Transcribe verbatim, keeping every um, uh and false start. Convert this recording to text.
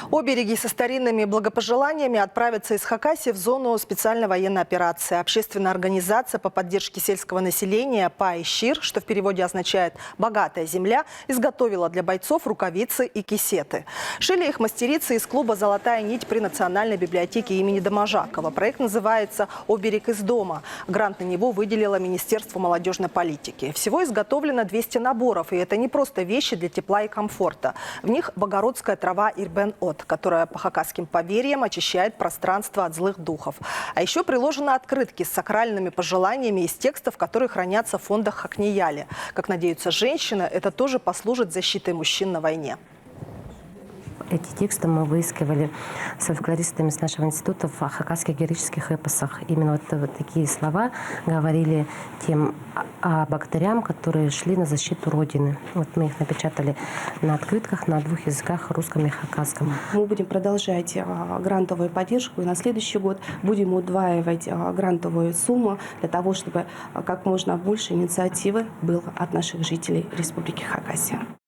Обереги со старинными благопожеланиями отправятся из Хакасии в зону специальной военной операции. Общественная организация по поддержке сельского населения «Пай Чир», что в переводе означает «богатая земля», изготовила для бойцов рукавицы и кисеты. Шили их мастерицы из клуба «Золотая нить» при Национальной библиотеке имени Доможакова. Проект называется «Оберег из дома». Грант на него выделило Министерство молодёжной политики. Всего изготовлено двести наборов, и это не просто вещи для тепла и комфорта. В них богородская трава ирбен от, которая, по хакасским поверьям, очищает пространство от злых духов. А ещё приложены открытки с сакральными пожеланиями из текстов, которые хранятся в фондах Хакнияли. Как надеются женщины, это тоже послужит защитой мужчин на войне. Эти тексты мы выискивали с фольклористами с нашего института в хакасских героических эпосах. Именно вот, вот такие слова говорили тем, а, а, богатырям, которые шли на защиту Родины. Вот мы их напечатали на открытках на двух языках, русском и хакасском. Мы будем продолжать, а, грантовую поддержку, и на следующий год будем удваивать, а, грантовую сумму для того, чтобы, а, как можно больше инициативы было от наших жителей Республики Хакасия.